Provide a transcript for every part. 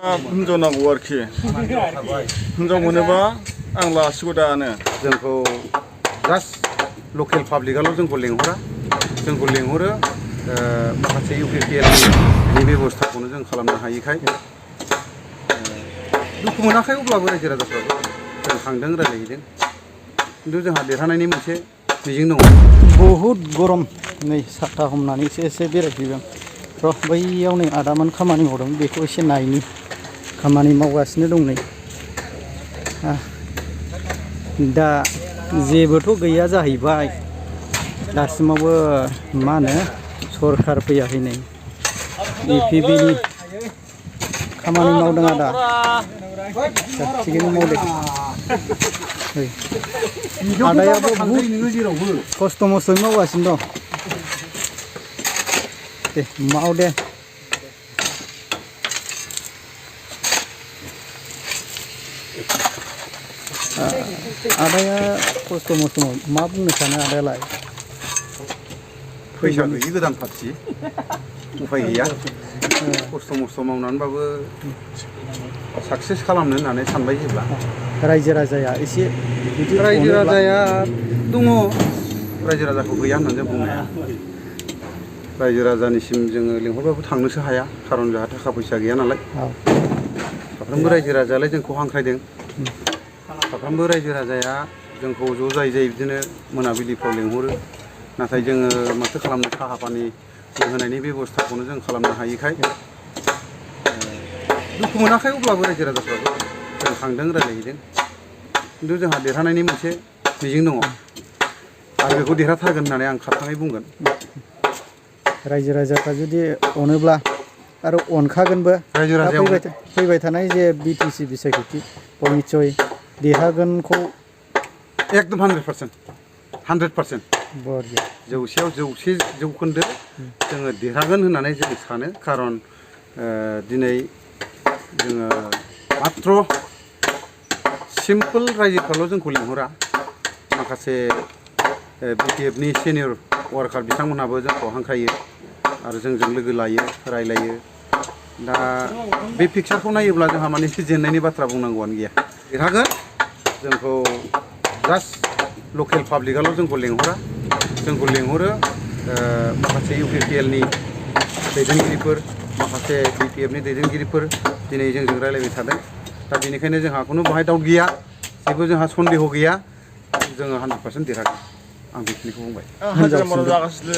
हिनजाव नांगौ आरोखि हिनजाव मोनोबा आं लासिगौ दानो जोंखौ जास्ट लकेल पाब्लिकआल' जोंखौ लेंहरा जोंखौ लेंहरो माखासे इउपिपिएलनि बेबस्थाखौनो जों खालामनो हायैखाय दुखु मोनाखै अब्लाबो रायजो राजाफ्राबो जों थांदों रायज्लायहैदों खिन्थु जोंहा देरहानायनि मोनसे मिजिं दङ। बहुद गरम नै साथा हमनानैसो एसे बेरायफैदों र' बैयाव नै आदामोन खामानि मावदों बेखौ एसे नायनि खामानि मावगासिनो दं नै दा जेबोथ' गैया जाहैबाय दासिमावबो मा होनो सरखार फैयाखै नै इपिबिनि खामानि मावदों आदा थिगैनो मावदों आदायाबो बहुद खस्थ' मस्थ'यै मावगासिनो दं दे माव दे आदाया खस्थ' मस्थ' मा बुंनो सानो आदायालाय फैसा गैयि गोदान पार्टि उफाय गैया खस्थ' मस्थ' मावनानैबाबो साक्सेस खालामनो होननानै सानबाय जेब्ला रायजो राजाया एसे रायजो राजाया दङ रायजो राजाखौ गैया होननानै जों बुंनो हाया रायजो राजानिसिम जोङो लेंहरबाबो थांनोसो हाया खारन जोंहा थाखा फैसा गैया नालाय साफ्रोमबो रायजो राजायालाय जोंखौ हांख्रायदों साफ्रोमबो रायजो राजाया जोंखौ ज' जायै जायै बिदिनो मोनाबिलिफ्राव लेंहरो नाथाय जोङो माथो खालामनो साहा पानि होनायनि बेबस्थाखौनो जों खालामनो हायैखाय दुखु मोनाखै अब्लाबो रायजो राजाफ्राबो जों थांदों रायज्लायहैदों खिन्थु जोंहा देरहानायनि मोनसे मिजिं दङ आरो बेखौ देरहाथारगोन होननानै आं खारथाङै बुंगोन रायजो राजाफ्रा जुदि अनोब्ला आरो अनखागोनबो रायजो राजाया फैबाय थानाय जे बिटिसि बिसायख'थि निस्सय देरहागोनखौ एकदम 100% बरिया जौसेयाव 100 जौखोन्दो जोङो देरहागोन होननानै जों सानो खारन दिनै जोङो मात्र सिम्पोल रायजोफ्राल' जोंखौ लेंहरा माखासे बिटिएफनि सिनियर वार्कार बिथांमोनहाबो जोंखौ हांख्रायो आरो जोंजों लोगो लायो रायलायो दा बे पिक्सारखौ नायोब्ला जोंहा माने जेननायनि बाथ्रा बुंनांगौआनो गैया देरहागोन जोंखौ जास्ट लकेल पाब्लिकआल' जोंखौ लेंहरा जोंखौ लेंहरो माखासे इउपिपिएलनि दैदेनगिरिफोर माखासे बिपिएफनि दैदेनगिरिफोर दिनै जोंजों रायलायबाय थादों दा बेनिखायनो जोंहा खुनु बाहाय डाउट गैया जेबो जोंहा सन्देह गैया जोङो 100% देरहागोन आं बेखिनिखौ बुंबाय हाजिरा मावना जागासिनो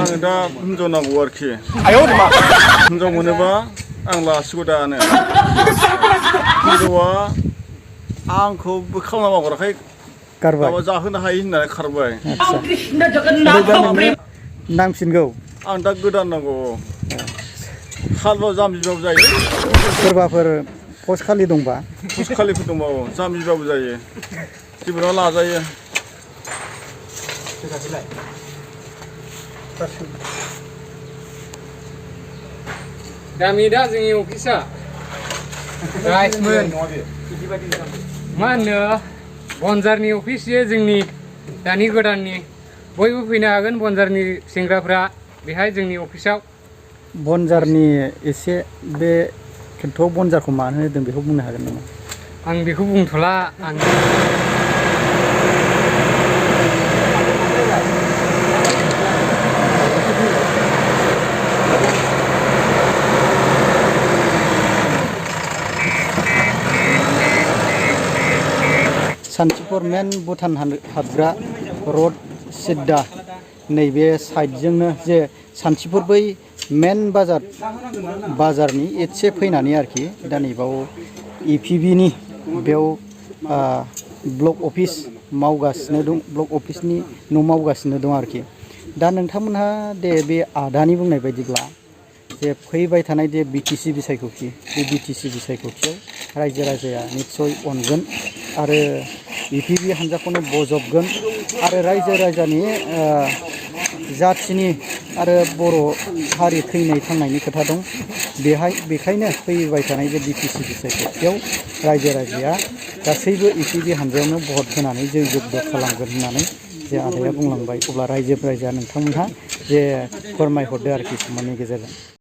आङो दा हिनजाव नांगौ आरोखि हिनजाव मोनोबा आं लासिगौ दानो हिनजावा आंखौ खालामना मावग्राखाय माबा जाहोनो हायो होननानै खारबाय नांफिनगौ आं दा गोदान नांगौ खालबा जाम्बिबाबो जायो सोरबाफोर पस्ट खालि दंबा पस्ट खालिफोर दंबा जाम्बिबाबो जायो जेबो नङा लाजायो गामि दा जोंनि अफिसा राइसमोन मा होनो बनजारनि अफिस जोंनि दानि गोदाननि बयबो फैनो हागोन बनजारनि सेंग्राफ्रा बेहाय जोंनि अफिसाव बनजारनि एसे बे खेन्थ'आव बनजारखौ मानो होदों बेखौ बुंनो हागोन नामा आं बेखौ बुंथ'ला आं सान्थिपुर मेन भुटान हाबग्रा रड सिद्दा नैबे साइडजोंनो जे सान्थिपुर बै मेन बाजारनि एसे फैनानै आरोखि दा नैबाव इपिबिनि बेयाव ब्लक अफिस मावगासिनो दं ब्लक अफिसनि न' मावगासिनो दं आरोखि दा नोंथांमोनहा दे बे आदानि बुंनाय बायदिब्ला जे फैबाय थानाय जे बिटिसि बिसायख'थि बे बिटिसि बिसायख'थियाव रायजो राजाया निस्सय अनगोन आरो इपिबि हान्जाखौनो बजबगोन आरो रायजो राजानि जाथिनि आरो बर' हारि थैनाय थांनायनि खोथा दं बेखायनो फैबाय थानाय बे बिटिसि बिसायख'थियाव रायजो राजाया गासैबो इपिबि हान्जायावनो भट होनानै जयजग्य खालामगोन होननानै जे आदाया बुंलांबाय अब्ला रायजो राजा नोंथांमोनहा जे फोरमायहरदो आरोखि कमेन्टनि गेजेरजों।